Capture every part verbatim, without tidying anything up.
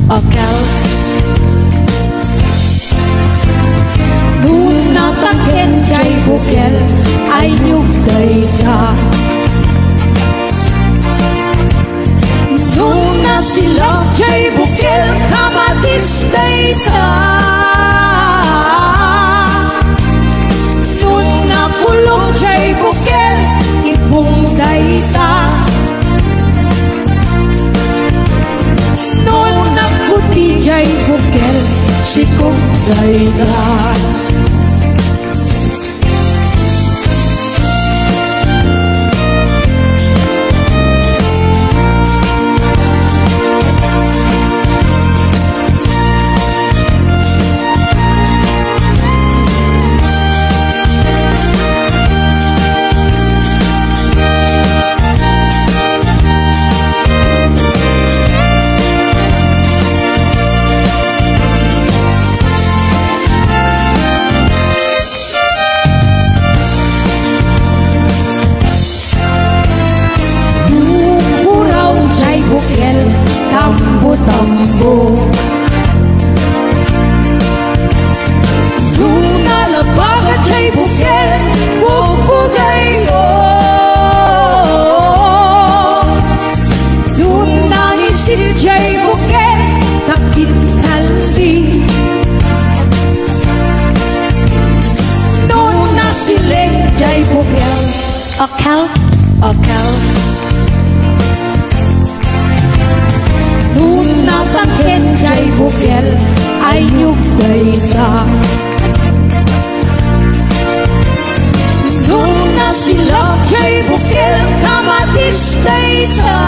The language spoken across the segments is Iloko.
Okel. No natangken jay bukel, ay nyugdayta. No nasilak jay bukel, kamatis dayta. No nakulong jay bukel, ibong dayta. No nagputi jay bukel, sikom dayta. Bukuraw jay bukel, tambo-tambo. No nalabaga jay bukel, bugbugayyo. No nangisit jay bukel, takit kaldi. No nasileng jay bukel, okel, okel. No natangken jay bukel, ay nyugdayta. No nasilak jay bukel, kamatis dayta.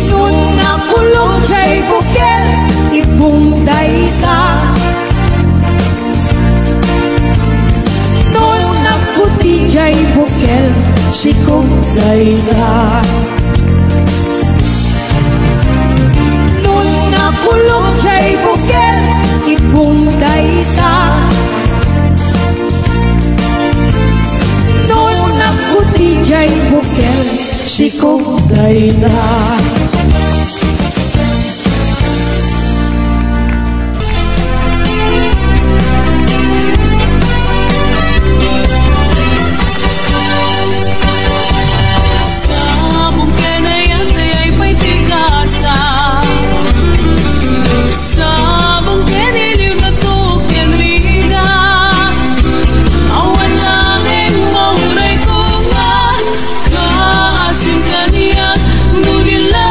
No nakulong jay bukel, ibong dayta. No nagputi jay bukel, sikom dayta. No nakulong jay bukel, ibong dayta. No nagputi jay bukel, sikom dayta. Sabong ken ayat, ayat pay ti kasa. Sabong ken iliw, natuk ken rigat. Awan laeng mauray ko nga, maasin kaniak, no di la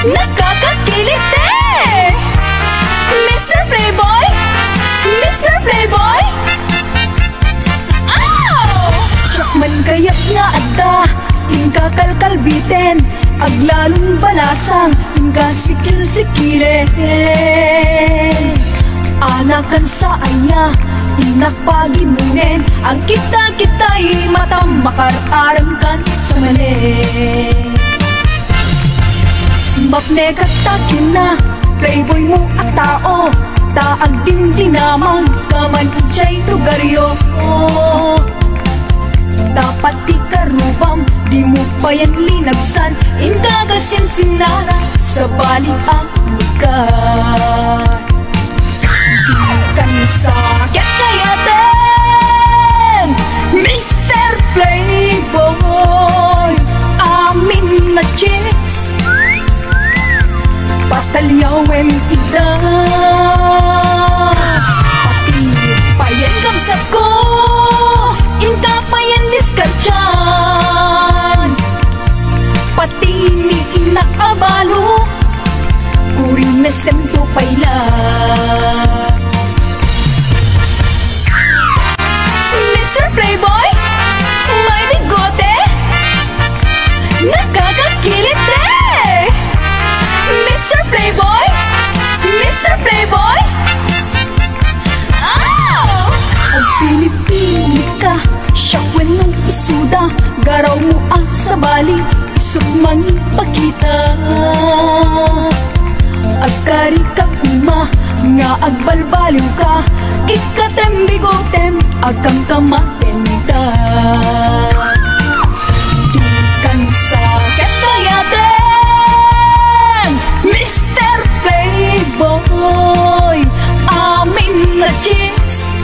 Nakakakilit, eh! Mister Playboy! Mister Playboy! Aw! Siak man kayat nga adda, inka kalkalbiten, aglalon balasang, inka sikil-sikilen. Anakan sa aya, innak pagimonen, agkita-kitay matam makar-aramkan sa mali. Mapnekat ta kinna, playboy mo a tao, ta agdindinamang ka man idiay lugaryo. Dapat ti karubam, di mo payan linagsan, inka kasinsinara, sabali a lugar. Dikan sa kakayaten, Mister Playboy, amin a chicks, patalyawem ida. Pati payen kabsatko, inka payen diskartian. Pati ni innak a balo, kuri mesem to pay la. Mister Playboy, may bigote? Nakakakilit, eh! Mister Playboy, Mister Playboy, oh! Agpili-pili ka, siak wenno isuda, garaw mo a sabali, isut mangipakita. Agkari ka koma nga agbalbaliw ka, ikkatem bigotem, agkamkamaten ta. Dikan sa kakayaten, Mister Playboy, amin a chicks,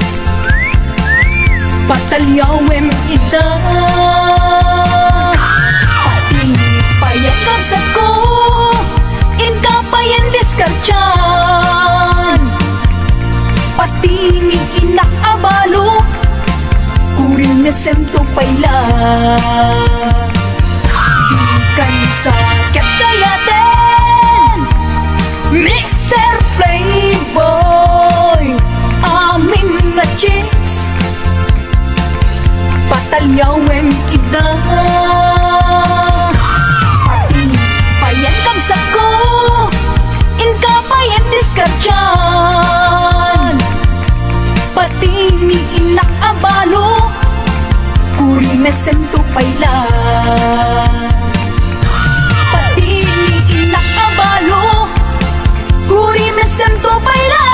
patalyawem ida. Pati payen kabsatko, inka payen diskartian. Pati ni innak a balo, kuri mesem to pay la. Dikan sa kakayaten, Mister Playboy, amin a chicks, patalyawem ida. Pati payen kabsatko, inka payen diskartian. Pati ni innak a balo, kuri mesem to pay la. Pati ni innak a balo, kuri mesem to pay la.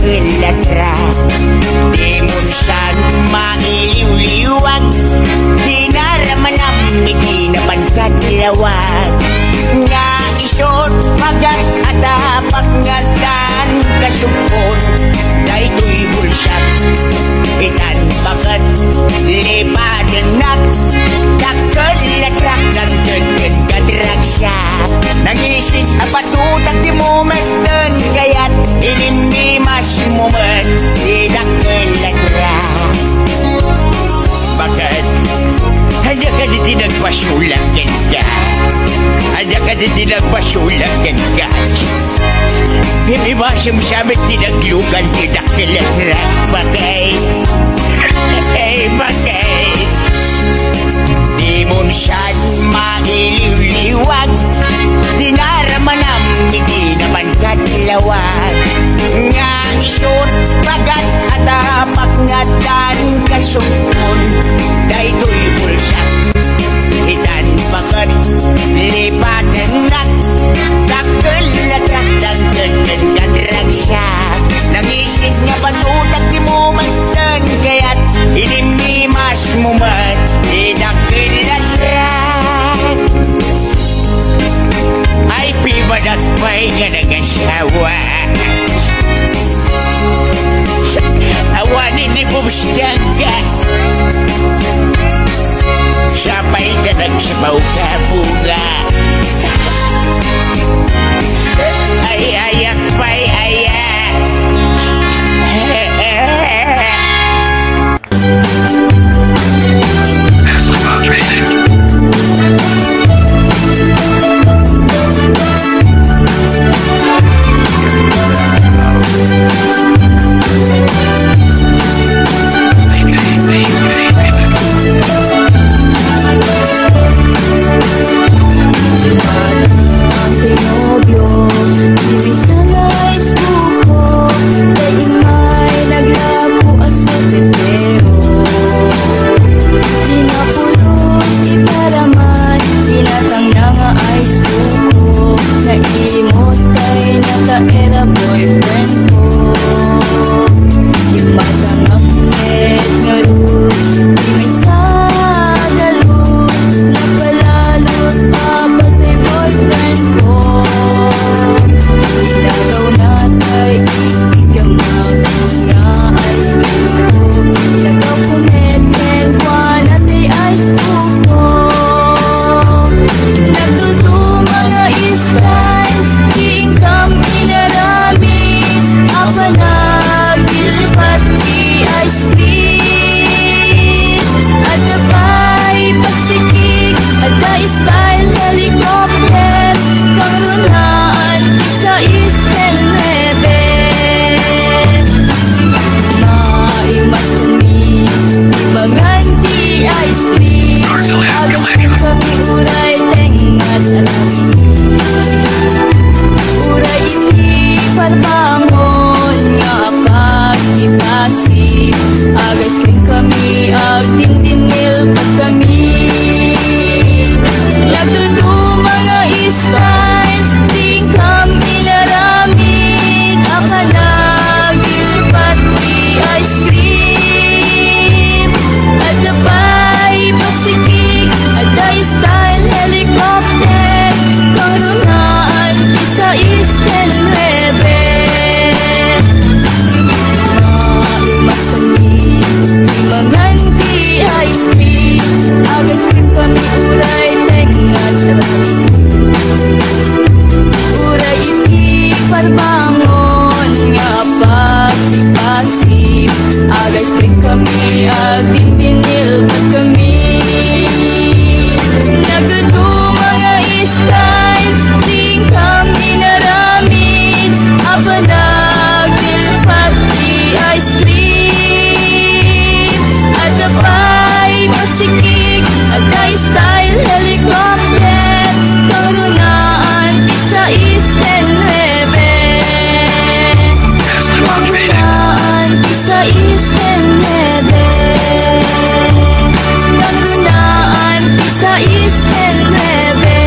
dakkel a truck. Dimonsan mailiwliwag, dinaramanam iti napan kadlawag. Nga isut, pagat a tapak nga addan kasubkon daytoy bulsak. Itan paket, lipadennak, dakkel a truck, nangted ken kadragsa. Nangisig a batutak ti moment, ten kayat, inimmas mo met ti dakkel a truck. Baket? Adda kadi ti nagpasulak kenka? Adda kadi ti nagpasulak kenka? Imibasem sa met ti naglugan ti dakkel a truck, baket? Ay, baket? Dimonsan mailiwliwag, dinaramanam iti napan kadlawag. Nga isut, pagat a tapak nga addan kasubkon daytoy bulsak. Itan paket, lipadennak, dakkel a truck, nangted ken kadragsa. Nangisig nga batutak ti moment, ten kayat, inimmas mo met ti dakkel a truck. Ay, pibadak pay nga nagasawa. Awan idi bumsdang ka. Sapay ka nagsibaw ka, bunga. Ay, ayak pay, ayak. Sinobyo, imbis nga isbuko, daytoy may naglako a soltero. Di na pulos itaraman, binatang na nga isbuko, naimot kay nataera boyfriend ko. Di matangak met ngarud, di may sagalud, napalalot pa pati boyfriend ko. Inagaw na tay ikigamak nga isbuko. Inagaw ko met ken kuana tay isbuko. Nagduduma nga style, di inkam inaramid. Apan agilipat ti ice cream. Adda pay pasikig, adda style helicopter, kangrunaan ti sais ken nuebe. Maimasanmi, imangan ti ice cream, agas kami uray tengnga ti aramid. Uray iti parbangon nga apasipasip, agas kami agdindinil pagkami. Nagduduma nga style, di inkam inaramid, a panagilipat ti ice cream. Adda pay pasikig, adda style helicopter, kangrunaan ti sais ken nuebe. Maimasanmi, imangan ti ice cream, agas kami uray tengnga ti aramid. Uray iti parbangon nga apasipasip, agas kami agdindinil pagkami. Nagduduma nga style, di inkam inaramid, a panagilipat ti ice cream. Adda pay pasikig, adda style helicopter, kangrunaan ti sais ken nuebe. Kangrunaan ti sais ken nuebe. Kangrunaan ti sais ken nuebe.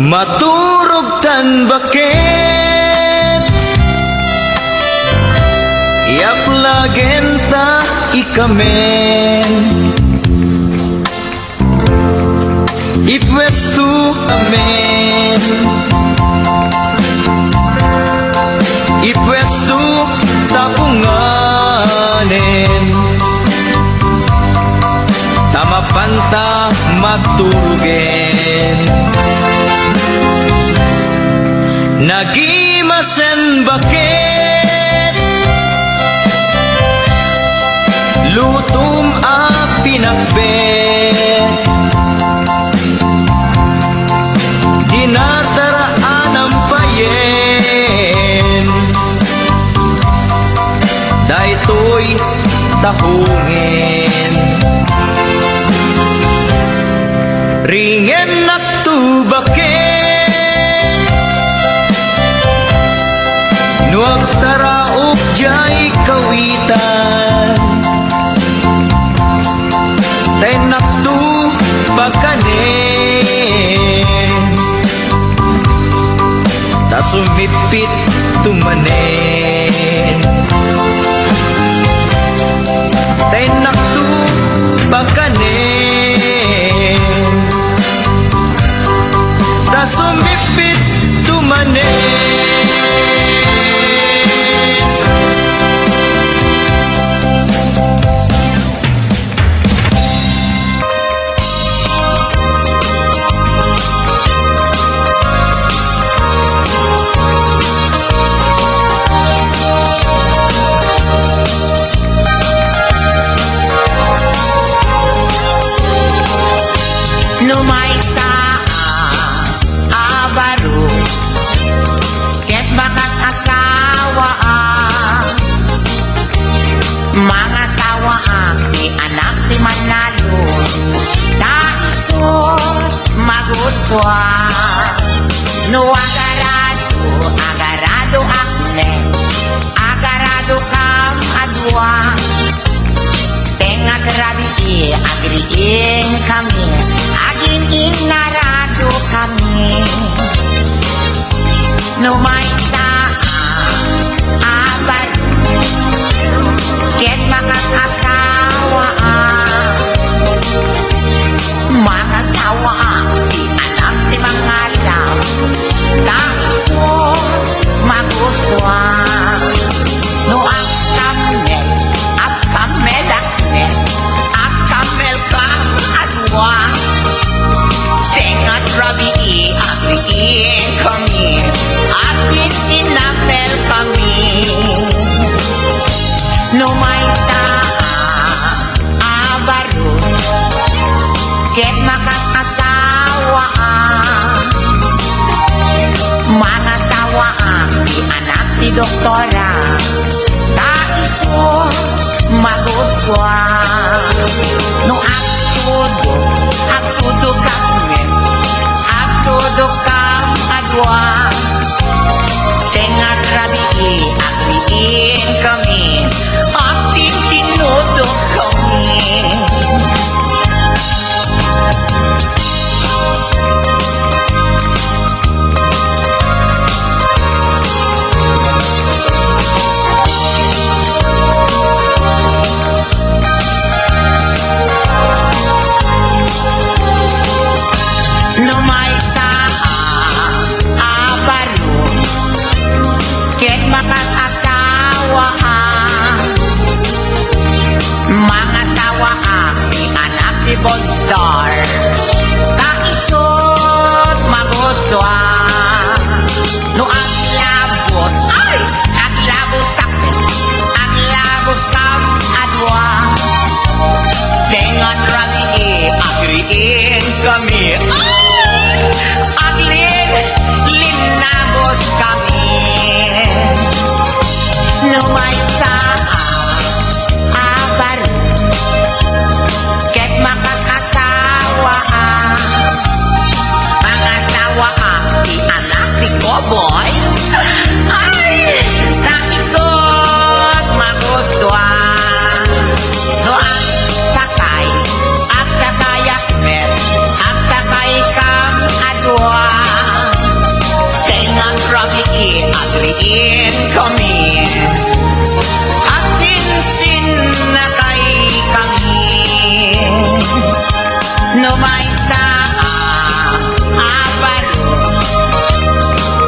Maturog tan baket, iyaplagen ta ikamen. Ipuesto amin. Ipuesto ta punganen. Ta mapanta maturogen. Nagimasen baket. Lutom a pinakbet. Dinardaraan a payen. Daytoy tahongen. Ringennak to baket. No agtaraok diay kawitan, ta innak to pakanen. Ta sumippit to manen. Ta innak to pakanen. Ta sumippit to manen. No maysa a, a baro, ket makasasawaa. Mangasawaak ti anak ti mannalon, ta isu magustuak. No agarado, agaradoak ne, agaradokam a dua. Tengnga ti rabii, agriingkami, agin-innaradokami. No maysa a, a baro, ket makasasawaa. Mangasawaak ti anak ti mangalab, ta isu magustuak. No agkammel, agkammelak ne, agkammelkam a dua. Tengnga ti rabii, agriingkami, agin-innammelkami. No maysa a, a baro, ket makasasawaa. Mangasawaak ti anak ti doktora, ta isu magustuak. No agtudok, agtudokak ne, agtudokam a dua. Tengnga ti rabii, agriingkami, agtintinnudokami. No maysa a, a baro, ket makasasawaa. Mangasawaak ti anak ti Bonstar, ta isut magustuak. No aglabos, ay, aglabosak, aglaboskam a dua. Tengnga ti rabii, agriingkami, ay, aglin, linnaboskami. No maysa a, a baro, ket makasasawaa. Mangasawaak ti anak ti cowboy. Ay, ta isut magustuak. No agsakay, agsakayak met, agsakay Maysa a, a baro,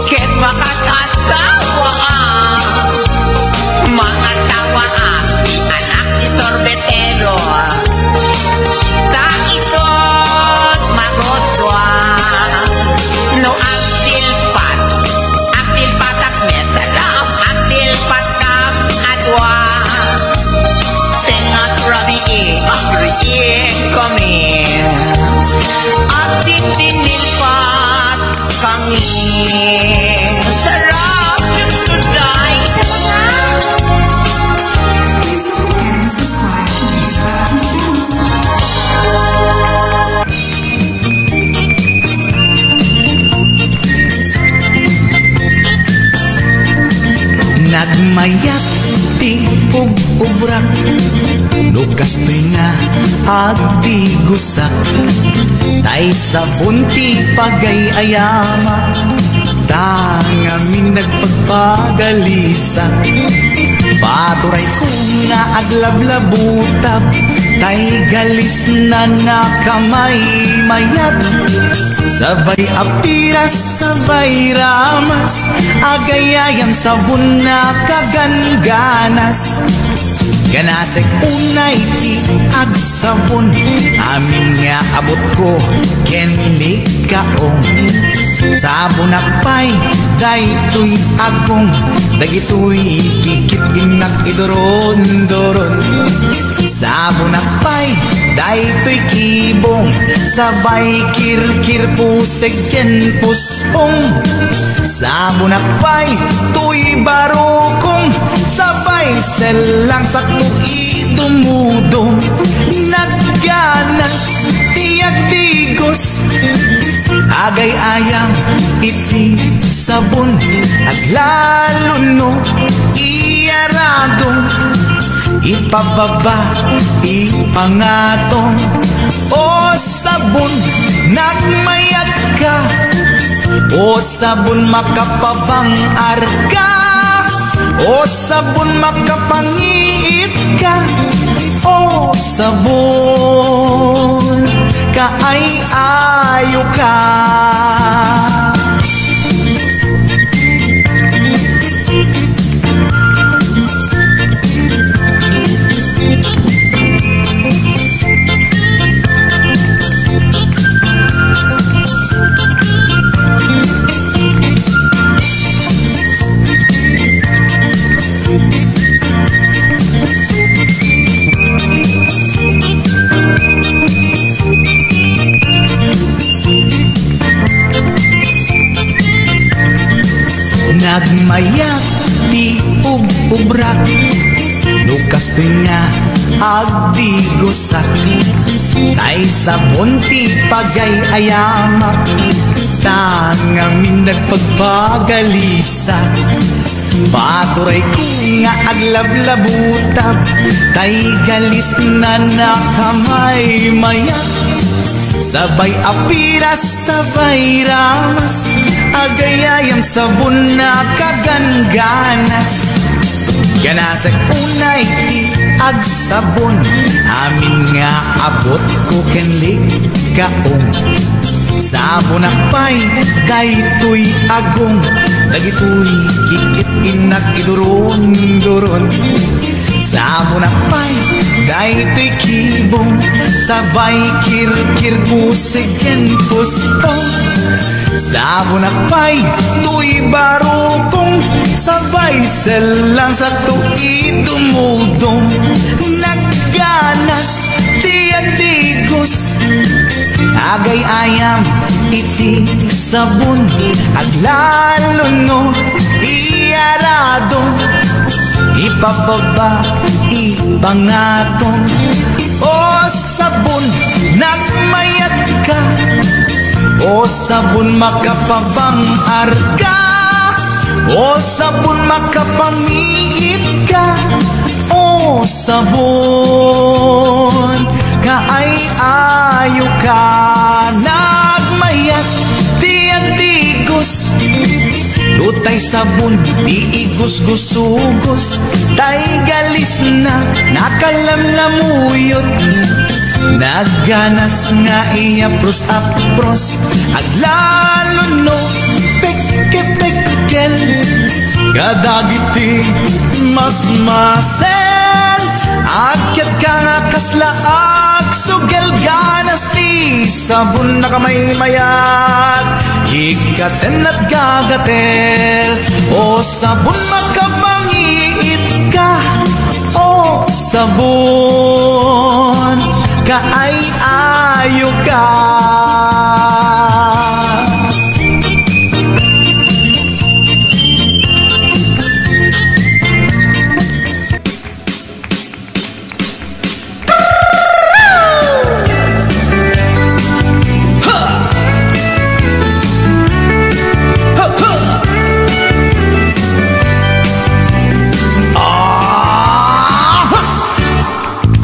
ket makatattawa a, makatawa a, ti anak ti sorbetero. Ta isu ti magustuan, no agdilpat, agdilpatak met, agdilpat Kap adua, sengat rabii, agriing kami. Agdindinilpat kami. Sarap yung tuday. Nagmayat ti ug-ubrak, no kastoy nga agdigusak, tay sabon ti pagay-ayamak, ta ngamin nagpagpagalisak. Paturayko nga aglablabutab, tay galisna nakamaymayat. Sabay apiras, sabay ramas, agayayam sabon nakagangganas. Ganasek unay ti agsabon, amin nga abutko ken likaong. Sabonak pay daytoy agong, dagitoy kikit-innak iduron-duron. Sabonak pay daytoy kibong, sabay kirkir puseg ken puspong. Sabonak pay toy barukong, sabay sellang sakto idumudong. Nagganas ti agdigos, agay-ayam iti sabon, aglalo no iyaradong, ipababa, ipangatong. O sabon, nagmayatka. O sabon, makapabang-arka. O sabon, makapangiitka. O sabon, kaay-ayoka. Nagmayat ti ub-ubrak, no kastoy nga agdigosak. Tay sabon ti pagay-ayamak, ta ngamin nagpagpagalisak. Paturayko nga aglablabutab, tay galisna nakamaymayat. Sabay apiras, sabay ramas, agayayam sabon nakagangganas. Ganasek unay ti agsabon, amin nga abutko ken likaong. Sabonak pay daytoy agong, dagitoy kikit-innak iduron-duron. Sabonak pay daytoy kibong, sabay kirkir puseg ken puspong. Sabonak pay toy barukong, sabay sellang sakto idumudong. Nagganas ti agdigos, agay-ayam iti sabon, aglalo no iyaradong, ipababa, ipangatong. O sabon, nagmayatka. O sabon, makapabang-arka. O sabon, makapangiitka. O sabon, kaay-ayoka. Nagmayat ti agdigos, no tay sabon ti igusgusugos, tay galisna nakalamlamuyot. Nagganas nga iyapros-apros, aglaluno, pekkel-pekkel. Kadagiti masmasel, agyatka nga kasla agsugel, ganas ti sabon a kamaymayat. Ikkaten a gagatel, o sabon, makapangiit ka, o sabon, kaay-ayo ka.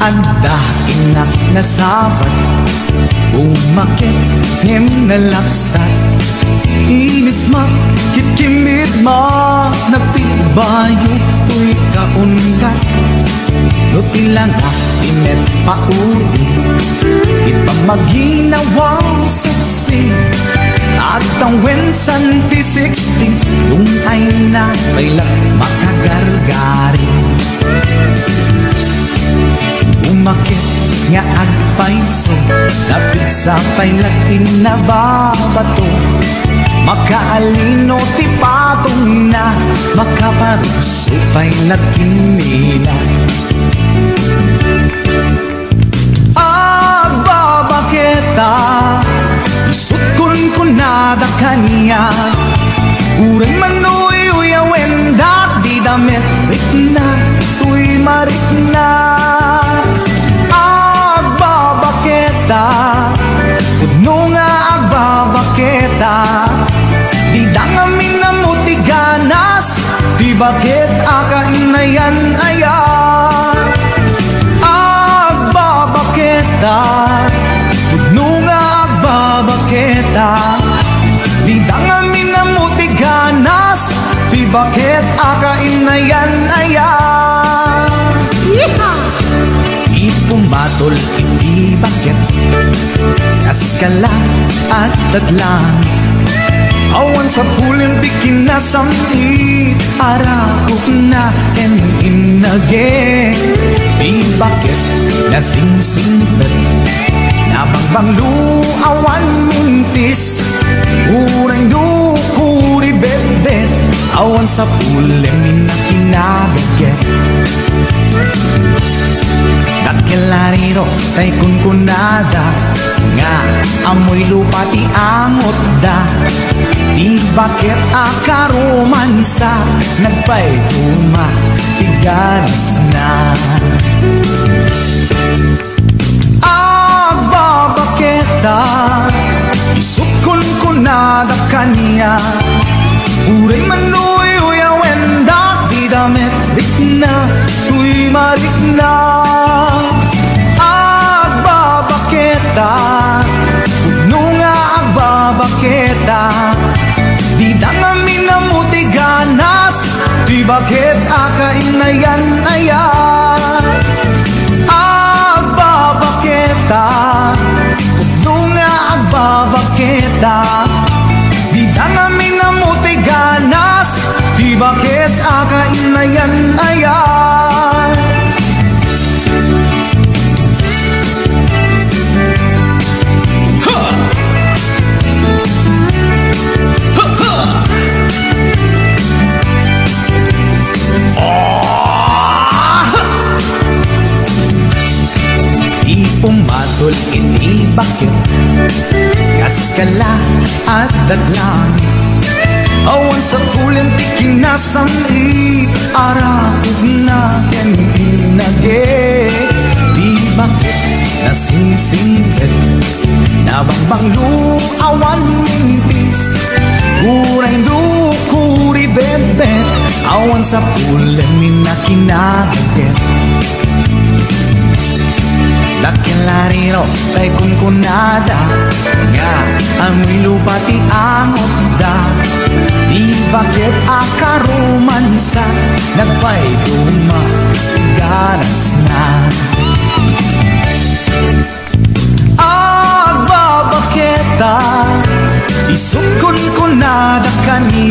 Adda innak nasabat, umaket ngem nalapsat. Inismak, kitkimidma, nagtibayo toy kauntat. No ti langak ti met pauli, ti pammaginawang sexy, agtawen san ti sixty, yung ay na pay la makagargari. Umaket nga agpayso, napigsa pay la ti nababato. Makaalino ti patongna, makaparugso pay la ti mila. Agbabaketa, isut' kunkunada kaniak. Uray man uyuyawen da, dida met rikna, toy marikna. Agbabaketa, pudno nga agbabaketa, dida ngamin ammo ti ganas, ti baket a kainayan aya. Agbabaketa, pudno nga agbabaketa, dida ngamin ammo ti ganas, ti baket a kainayan aya. Yeehaw! Ipumatol iti baket, kaskala at tadlang. Awan sapulen ti kinasam-it, arakokna ken innage. Ti baket nasingsingpet, nabangbanglo, awan mintis. Uray no kuribetbet, awan sapulen ti kinabetbet. Dakkel a riro tay kunkunada, nga ammoy lupa ti angotda. Ti baket a karomansa, nagpayduma ti ganasna. Agbabaketa, isut' kunkunada kaniak. Uray man uyuyawen da, dida met rikna, toy marikna. Agbabaketa, pudno nga agbabaketa, dida ngamin ammo ti ganas, ti baket a kainayan aya. Agbabaketa, pudno nga agbabaketa, dida ngamin ammo ti ganas, ti baket a kainayan aya. Ha! Ha, ha! Ah! Ti umatol iti baket, kaskala at tadlang. Awan sapulen ti kinasam-it, arakokna ken innage. Ti baket nasingsingpet, nabangbanglo, awan mintis. Uray no kuribetbet, awan sapulen ti kinabetbet. Dakkel a riro tay kunkunada, nga ammoy lupa ti angotda. Ti baket a karomansa, nagpayduma ti ganasna.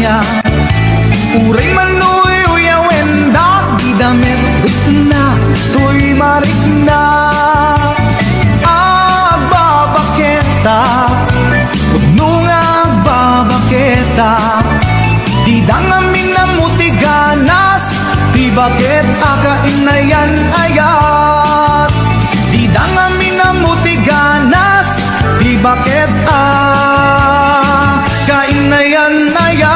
Uray man uyuyawen dagiti damit, rikna toy marikna. Agbabaketa, pudno nga agbabaketa. Dida ngamin ammo ti ganas, ti baket a kainayan-ayat. Dida ngamin ammo ti ganas, ti baket a kainayan-ayat.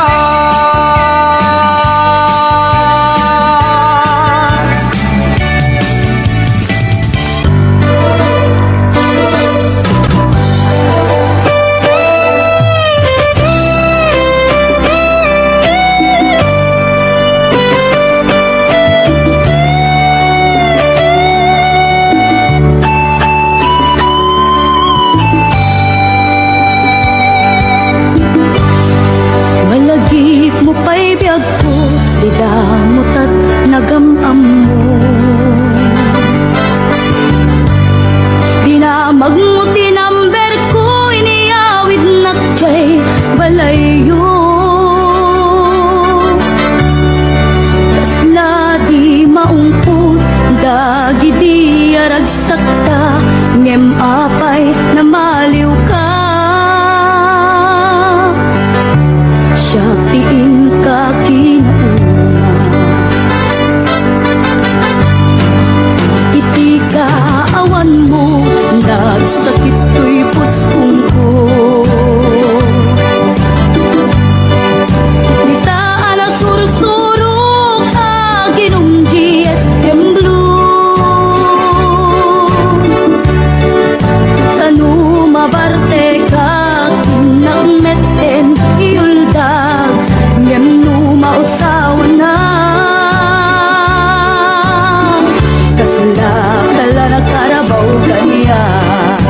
Malagipmo pay biagko, dida mutat nagam-ammo. Dinamagmo ti number ko, iniyawidnak jay balayyo. Kasla di maungpot dagidi a ragsakta, ngem apay namaliwka? Siak ti inka kinauma. Iti kaawanmo, nagsakit toy puskongko. Dita a nasursurok, aginom G S M Blue. Tano mabartekak, innak metten iuldag, ngem no mausawannak, kasla kala nakarabaw kaniak.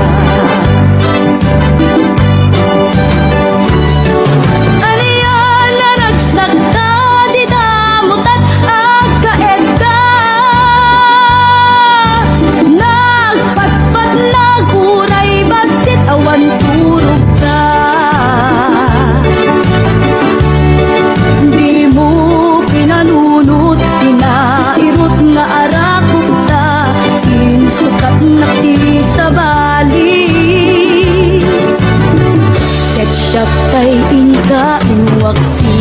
Ania a ragsakta, dida mutat agkaedda. Nagpatpatnak uray bassit awan turogta. Dimo pinanunot ti nairut nga arakopta, insukatnak ti sabali. Ket siak tay inka inwaksi.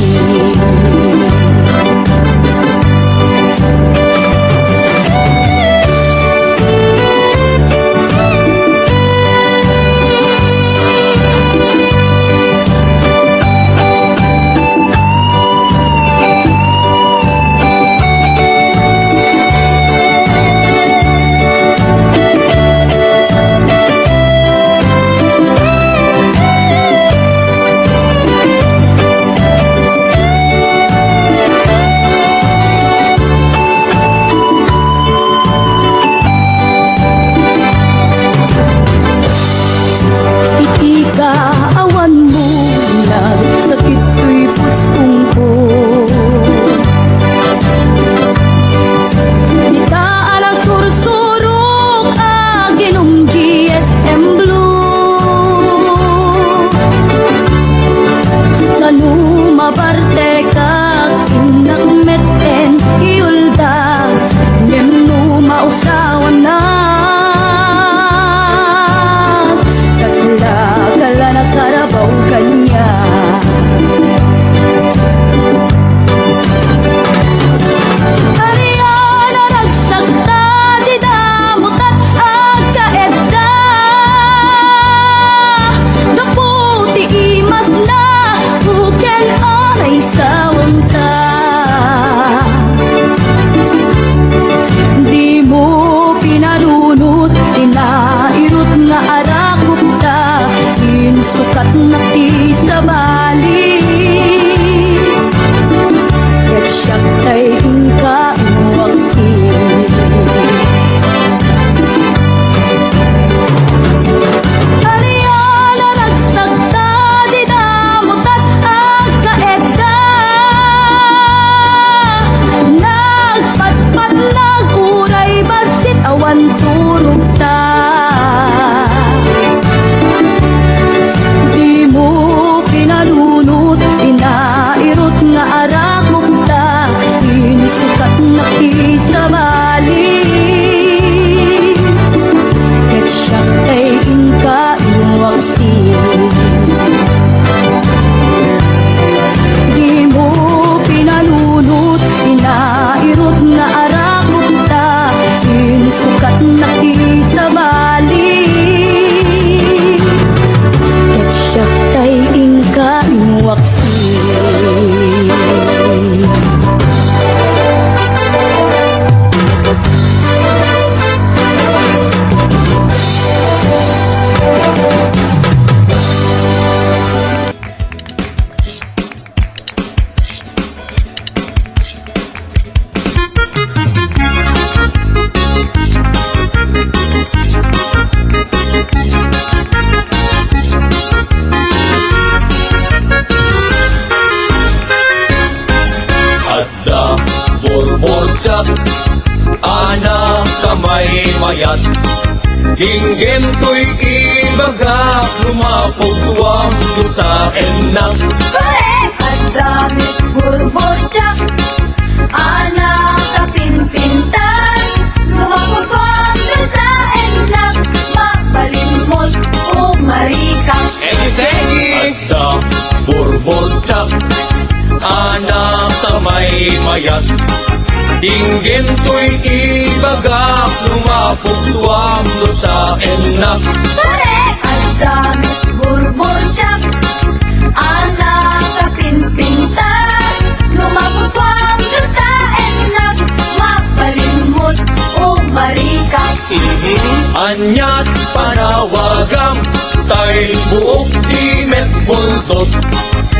Iti kaawanmo, nagsakit toy puskongko. Dita a nasursurok, aginom G S M Blue. Tano mabartekak, innak metten iuldag, ngem no mausawannak, kasla kala nakarabaw kaniak. Ania a ragsakta, dida mutat agkaedda. Gapu ti imasna, uken a naisawanta. Dimo pinarunot ti nairut nga arakopta, insukatnak ti sabali. Ket siak tay inka inwaksi. Ania a ragsakta, dida mutat agkaedda. Nagpatpatnak uray bassit awan turogta. Dimo pinarunot Dimo pinanunot ti nairut nga arakupta, insukatnak ti sabali. Ket siak tay inka inwaksi. Adda burburtiak a nakamaymayat. Inggem toy ibagak, lumapogto ammo sa ennak. Korek! Adda met burburtiak a nakapimpintas. Lumapogto ammo sa ennak, mapalimot o marikas. Egi, segi! Adda burburtiak a nakamaymayat. Inggem toy ibagak, lumapogto ammo sa ennak. Korek! Adda met burburtiak a nakapimpintas. Lumapogto ammo sa ennak, mapalimot o marikas. Aniat panawagam, tay buok di met buldos,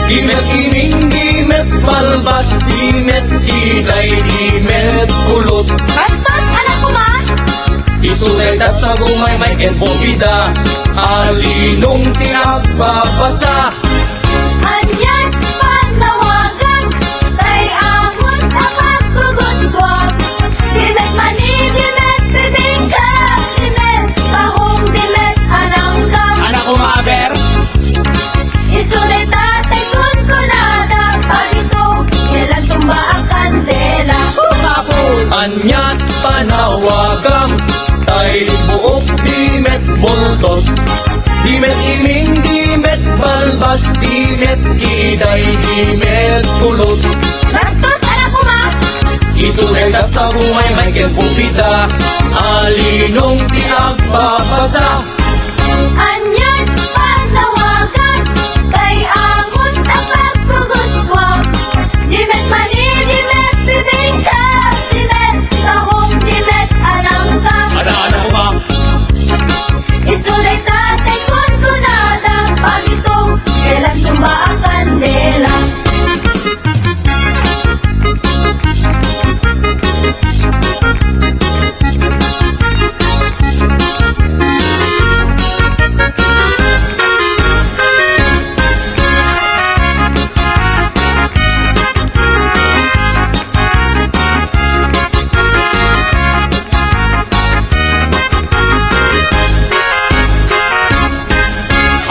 di met iming, di met balbas, di met kiday, di met kulos. Bastos, anak ko, ma! Isu dayta sa gumaymay ken bubida, alinong ti agbabasa. Aniat panawagam, tay amot a paggugustuam. Di met mani, di met bibingka, di met tahong, di met ananggam. Anak ko, maber. Isu dayta tay kunkunada, pagitong ket lansumba a kandela. Aniat panawagam, tay buok di met buldos, di met iming, di met balbas, di met kiday, di met kulos. Bastos, anak ko, ma! Isu dayta sa gumaymay ken bubida, alinong ti agbabasa. Aniat panawagam, tay amot a paggugustuam. Di met mani, di met bibingka, di met tahong, di met ananggam. Ada, ada ko ba? Isu dayta tay kunkunada, pagitong ket lansumba a kandela.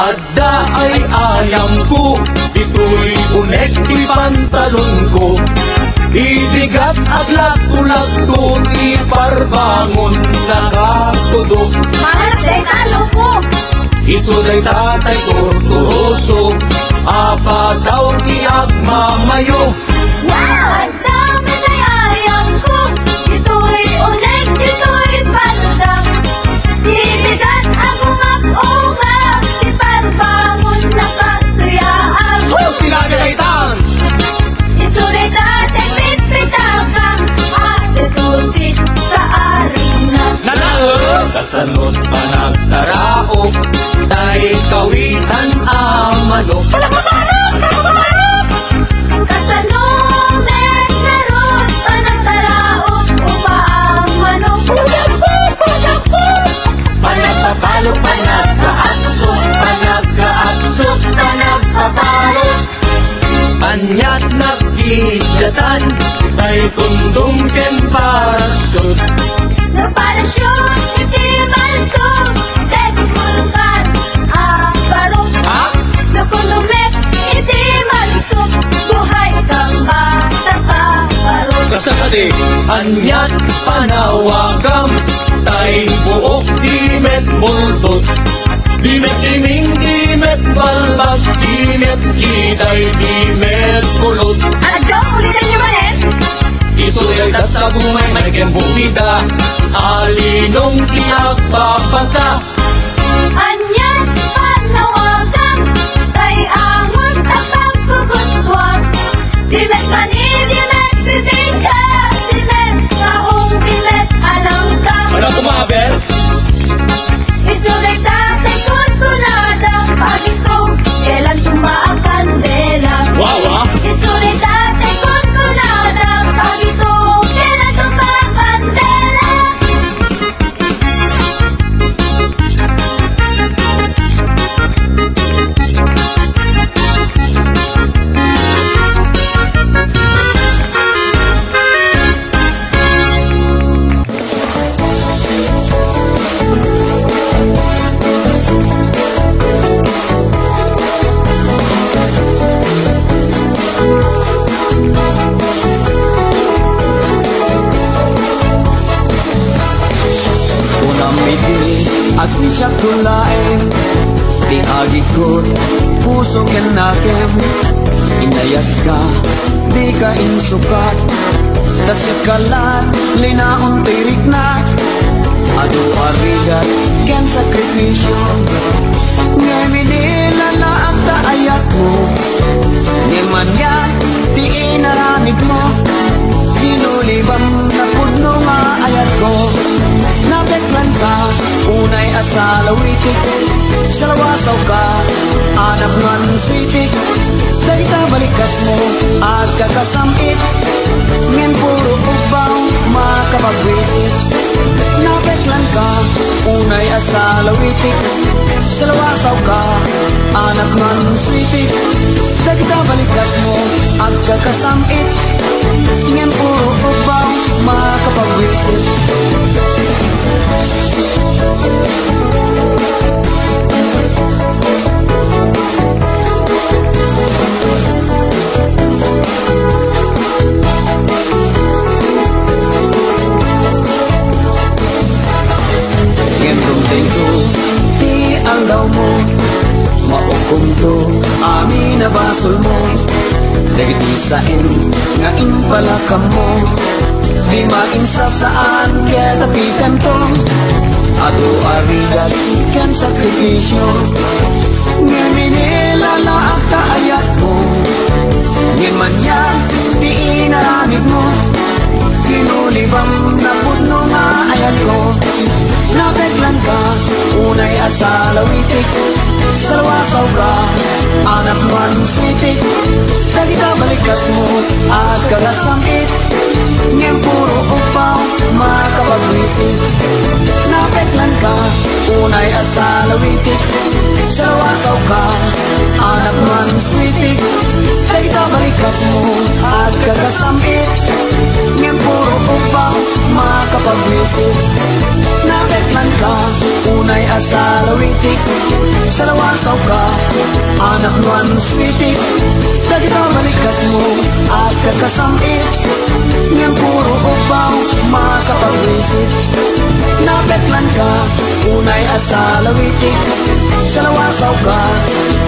Ad- Da ay ayamko, ditoy unek ti pantalonko. Ibigat aglatto-latto ti parbangon nakatudo. Panagdayta, loko! Isu dayta tay torturoso, a pataw ti agmamayo. Wow! Dami tay ayamko, ditoy unek, ditoy palda. Ti bigat a gumap-ungap, ti parbangon nakasuyaag. Woo! Pinagagaytan! Isu dayta ti pitpitakam, a ti susit kaarina. Nanaes! Kasano't panagtaraok, tay kawitan a manok. Palakpakalak! Palakpakalak! Kasano met ngarud panagtaraok, upa a manok? Panagkaaksot! Panagkaaksot! Panagpapalo, panagkaaksot, panagkaaksot, panagpapalo. Aniat nagkidiatan, tay kondom ken parachute. No parachute iti malsog, dagiti bulkan a barok. Ha? No kondom met iti malsog, buhay kang bata ka barok. Kasta kadi, aniat panawagam, tay buok di met bultos. Di met iming, di met balbas, di met kiday, di met pulos. Adda, ulitan niyo manen. Isu dayta sa gumay, may ken bukida. Alinong ti agbabasa. Anian panawagan, tay angus ta pagkukuskuak. Di met mani, di met bibingka, di met kaong, di met alangka. Ano, kumabel? Isu dayta tay kunkunada, pagitong, kailan tumaak kandela. Wawa. Isu dayta tay kunkunada, pagitong, kailan tumaak kandela. Kunam idi a siak laeng ti agikut puso ken nakem. Inayatka, dika insukat, ta sika la linaon ti riknak. Adu a rigat ken sakripisio, ngem inilalaak ta ayatmo. Ngem ania ti inaramidmo? Kinulibam napudno nga ayatko. Napeklanka, unay a salawitik, salawasawka, a napnuan suitik. Dagita balikasmo, agkakasam-it, ngem puro ubbaw, makapagwisit. Napeklanka, unay a salawitik, salawasawka, a napnuan suitik. Dagita balikasmo, agkakasam-it, ngem puro ubbaw, makapagwisit. Ngem dumtengto ti aldawmo, maukomto amin a basolmo. Dagiti saen nga impalakammo, di makinsasaan ket apikanto. Adu a rigat ken sakripisio, ngem inilalaak ta ayatko. Ngem ania ti inaramidmo? Kinulibam napudno nga ayatko. Napeklanka, unay a salawitik, salawasawka, a napnuan suitik. Dagita balikasmo, agkakasam-it, ngem puro ubbaw, makapagwisit. Napeklanka, unay a salawitik, salawasawka, a napnuan suitik. Dagita balikasmo, agkakasam-it, ngem puro ubbaw, makapagwisit. Napeklanka, unay a salawitik, salawasawka, a napnuan suitik. Dagita balikasmo, agkakasam-it, ngem puro ubbaw, makapagwisit. Napeklanka, unay a salawitik, salawasawka,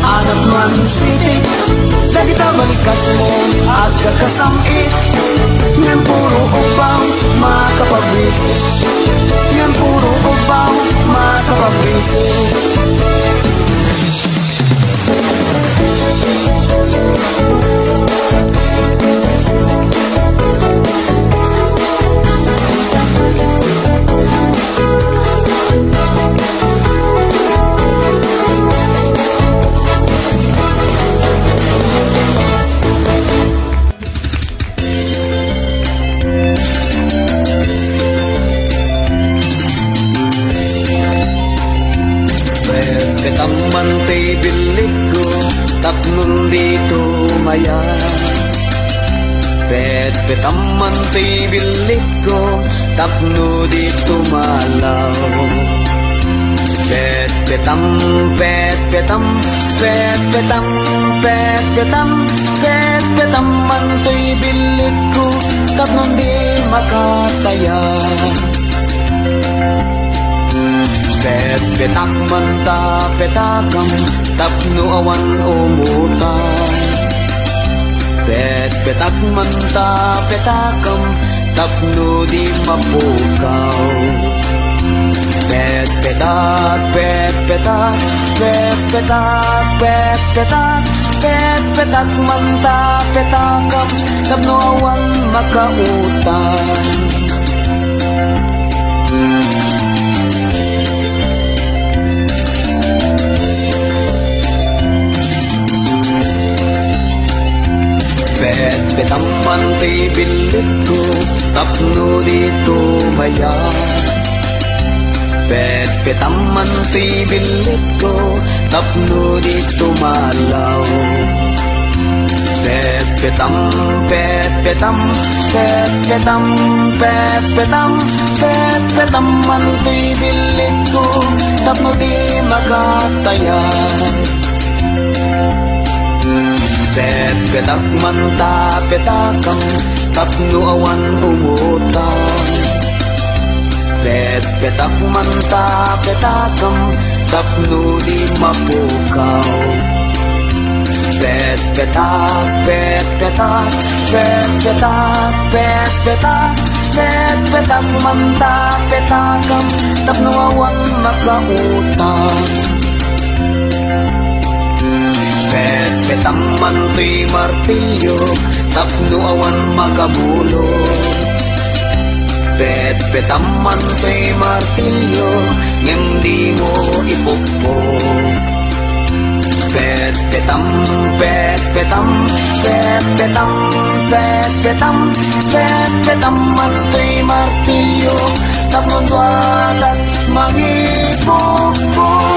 a napnuan suitik. Dagita balikasmo, agkakasam-it, ngem puro ubbaw, makapagwisit. Ngem puro ubbaw, makapagwisit. Petpetam man ti billikko tapno di tumaya. Petpetam man ti billikko tapno di tumalaw. Petpetam, petpetam, petpetam, petpetam, petpetam man ti billikko tapno di makataya. Petpetak man ta petakam tapno awan umutang. Petpetak man ta petakam tapno di mapukaw. Petpetak, petpetak, petpetak, petpetak, petpetak man ta petakam tapno awan makautang. Petpetam man ti billikko tapno di tumayab. Petpetam man ti billikko tapno di tumalaw. Petpetam, petpetam, petpetam, petpetam, petpetam man ti billikko tapno di makatayab. Petpetak man ta petakam tapno awan umutang. Petpetak man ta petakam tapno di mapukaw. Petpetak, petpetak, petpetak, petpetak, petpetak man ta petakam tapno awan makautang. Petpetam man ti martilyo tapno awan makabulong. Petpetam man ti martilyo ngem dimo ipukpok. Petpetam, petpetam, petpetam, petpetam, petpetam man ti martilyo tapno duatak mangipukpok.